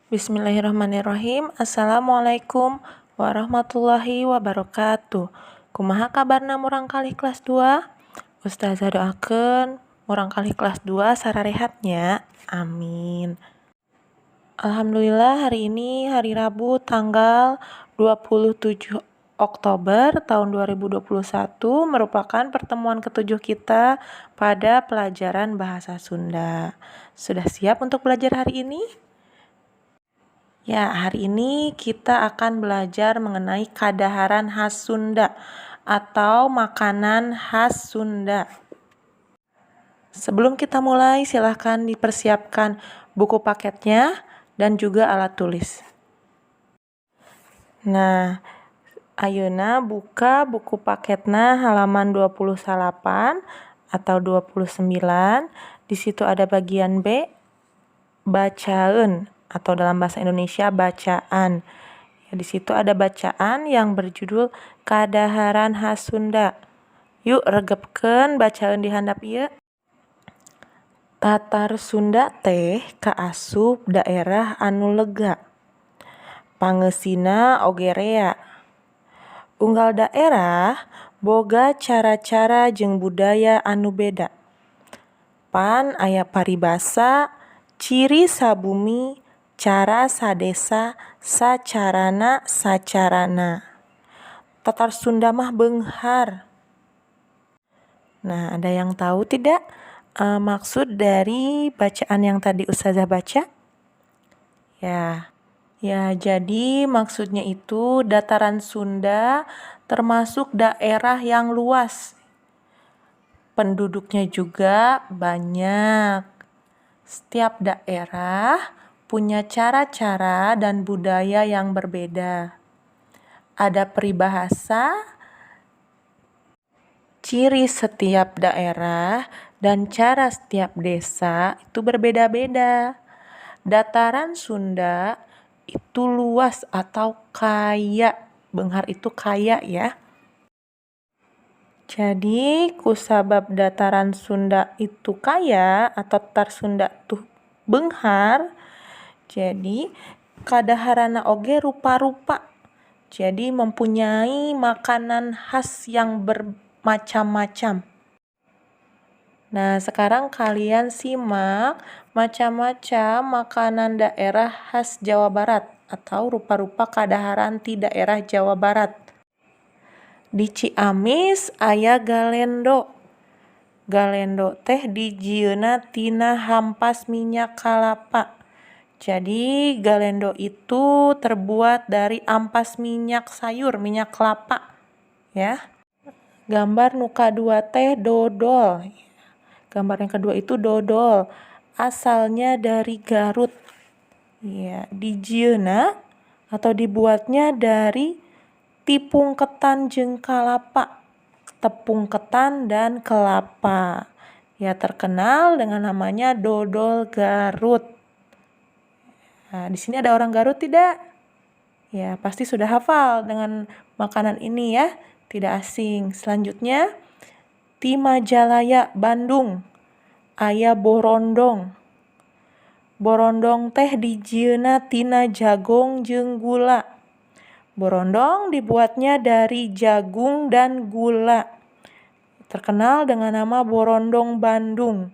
Bismillahirrahmanirrahim. Assalamualaikum warahmatullahi wabarakatuh. Kumaha kabarna murangkalih kelas 2? Ustazah doakeun murangkalih kelas 2 sararehat nya. Amin. Alhamdulillah, hari ini hari Rabu tanggal 27 Oktober tahun 2021 merupakan pertemuan ketujuh kita pada pelajaran bahasa Sunda. Sudah siap untuk belajar hari ini? Ya, hari ini kita akan belajar mengenai kadaharan khas Sunda atau makanan khas Sunda. Sebelum kita mulai, silahkan dipersiapkan buku paketnya dan juga alat tulis. Nah, ayeuna buka buku paketna halaman 28 atau 29. Di situ ada bagian B, bacaeun atau dalam bahasa Indonesia bacaan. Ya, di situ ada bacaan yang berjudul Kadaharan Khas Sunda. Yuk, regepkeun bacaeun di handap ieu. Tatar Sunda teh kaasup daerah anu lega. Pangeusina oge rea. Unggal daerah boga cara-cara jeung budaya anu beda. Pan aya paribasa ciri sabumi cara sadesa sacarana sacarana. Tatar Sunda mah beunghar. Nah, ada yang tahu tidak maksud dari bacaan yang tadi Ustazah baca? Ya, ya, jadi maksudnya itu dataran Sunda termasuk daerah yang luas. Penduduknya juga banyak. Setiap daerah punya cara-cara dan budaya yang berbeda. Ada peribahasa, ciri setiap daerah, dan cara setiap desa itu berbeda-beda. Dataran Sunda itu luas atau kaya. Beunghar itu kaya ya. Jadi kusabab dataran Sunda itu kaya atau tatar Sunda tuh beunghar, jadi kadaharanna oge rupa-rupa. Jadi mempunyai makanan khas yang bermacam-macam. Nah, sekarang kalian simak macam-macam makanan daerah khas Jawa Barat atau rupa-rupa kadaharan di daerah Jawa Barat. Di Ciamis aya galendo. Galendo teh dijieunna tina hampas minyak kalapa. Jadi galendo itu terbuat dari ampas minyak sayur, minyak kelapa, ya. Gambar nu kadua teh dodol. Gambar yang kedua itu dodol. Asalnya dari Garut. Ya, dijieunna atau dibuatnya dari tipung ketan jeung kalapa. Tepung ketan dan kelapa. Ya, terkenal dengan namanya dodol Garut. Nah, di sini ada orang Garut tidak? Ya, pasti sudah hafal dengan makanan ini ya, tidak asing. Selanjutnya, di Majalaya, Bandung, aya borondong. Borondong teh dijieunna tina jagong jeung gula. Borondong dibuatnya dari jagung dan gula. Terkenal dengan nama Borondong Bandung.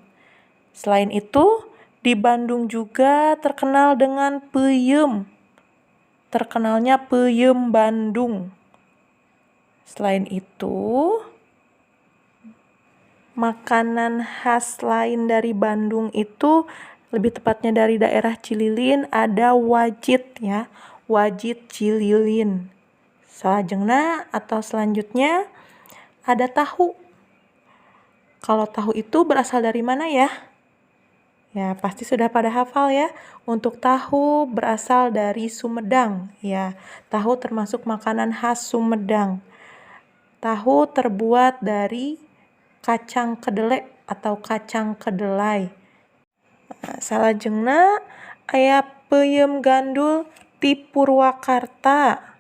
Selain itu, di Bandung juga terkenal dengan peuyeum. Terkenalnya peuyeum Bandung. Selain itu, makanan khas lain dari Bandung itu, lebih tepatnya dari daerah Cililin, ada wajit ya, wajit Cililin. Salajengna atau selanjutnya ada tahu. Kalau tahu itu berasal dari mana ya? Ya, pasti sudah pada hafal ya. Untuk tahu berasal dari Sumedang ya. Tahu termasuk makanan khas Sumedang. Tahu terbuat dari kacang kedele atau kacang kedelai. Nah, salajengna aya peuyeum gandul ti Purwakarta.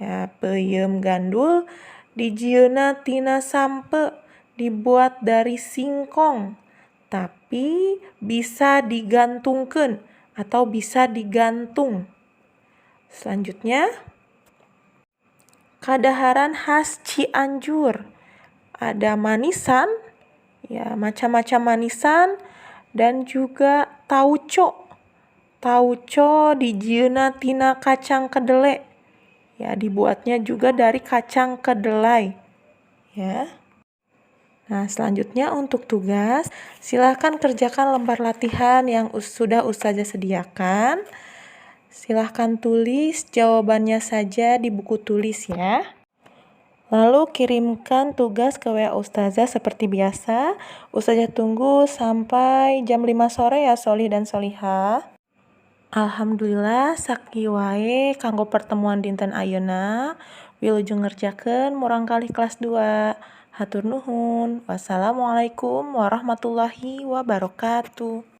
Ya, peuyeum gandul dijieunna tina sampeu, dibuat dari singkong, tapi bisa digantungkeun atau bisa digantung. Selanjutnya, kadaharan khas Cianjur. Ada manisan, ya macam-macam manisan dan juga tauco. Tauco dijieunna tina kacang kedelai. Ya, dibuatnya juga dari kacang kedelai. Ya. Nah, selanjutnya untuk tugas, silahkan kerjakan lembar latihan yang sudah Ustazah sediakan. Silahkan tulis jawabannya saja di buku tulis ya. Lalu kirimkan tugas ke WA Ustazah seperti biasa. Ustazah tunggu sampai jam 5 sore ya, Solih dan Solihah. Alhamdulillah, sakieu wae kanggo pertemuan dinten ayeuna. Wilujeng ngerjakeun murangkalih kelas 2. Hatur nuhun. Wassalamualaikum warahmatullahi wabarakatuh.